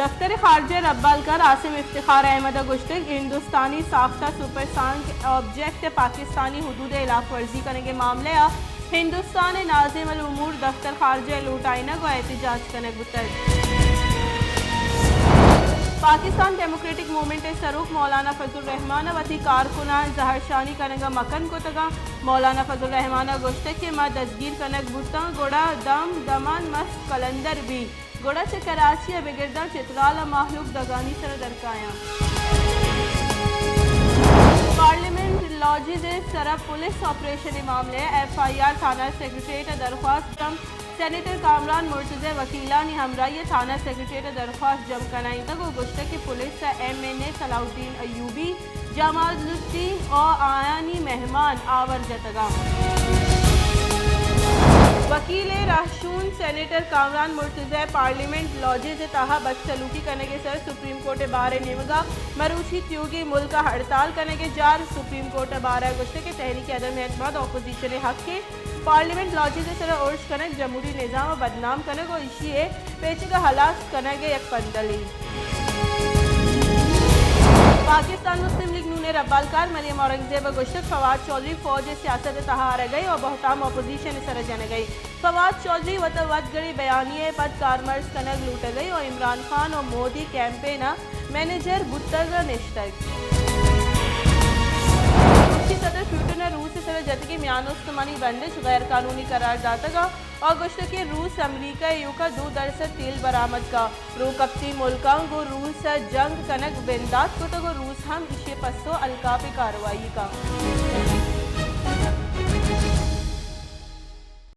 دفتر خارجہ ربالکار عاصم افتخار احمد ء گوشتگ، ہندوستانی ساختہ سپر سانک آبجیکٹ ء پاکستانی حدود ء ہلاف ورزی کنگ ء معاملہ ء ہندوستان ء ناظم الامور دفتر خارجہ ء لوٹائینگ ء احتجاج کنگ بوتگ۔ پاکستان ڈیموکریٹک موومنٹ ء سروک مولانا فضل الرحمان ء وتی کارکناں زہرشانی کنگ ء مکن کتگ۔ مولانا فضل الرحمان ء گوشتگ کہ ما دزگیر کنگ بوتاں، گڑا دم دمان مست قلندر بیت۔ گڑا چہ کراچی ء بگرداں چترال ء مہلوک دگانی سر ء درکایاں۔ پارلیمنٹ لاجز ء سر ء پولیس آپریشن ء معاملہ ء ایف آئی آر تھانہ سیکرٹریٹ ء درخواست جم، سینیٹر کامران مرتضی وکیلانی ہمراہی ء تھانہ سیکرٹریٹ ء درخواست جم کنائینتگ ء گوشتگ کہ پولیس ء ایم این اے صلاح الدین ایوبی، جمال الدین ء آیانی مہمان آور جتگ انت۔ وکیل ء رہشون سینیٹر کامران مرتضی پارلیمنٹ لاجز ء تہا بدسلوکی کنگ ء سر سپریم کورٹ ء بار ء نیمگ ء مروچی تیوگیں ملک ء ہڑتال کنگ ء جار۔ سپریم کورٹ ء بار ء گوشتگ کہ تحریک عدم اعتماد اپوزیشن ء حق ء پارلیمنٹ لاجز ء سر ء ارش کنگ جمہوری نظام ء بدنام کنگ ء ایشی ء پیچگ ء ہلاس کنگ ء یک پندلے۔ پاکستان مسلم لیگ نون ء ربالکار مریم اورنگزیب ء گوشتگ، فواد چوہدری فوج ء سیاست ء تہا آرگ ء و بہتام اپوزیشن ء سر ء جنگ ء۔ فواد چوہدری وت وت گڑی بیانیہ ء پد کارمرز کنگ لوٹگ ء و عمران خان و مودی کیمپین ء مینیجر بوتگ ء نشتگ۔ روسی صدر پوٹن ء روس ء سر ء جتگیں میان استمانی بندش غیر قانونی قرار داتگ ء آ گوشتگ کہ روس امریکہ ء ایوکا دو درسد تیل برآمد کا۔ روکپتی ملکاں گوں روس ء جنگ کنگ بندات کتگ ء روس ہم ایشی ء پسو الکاپیں کاروائی کا۔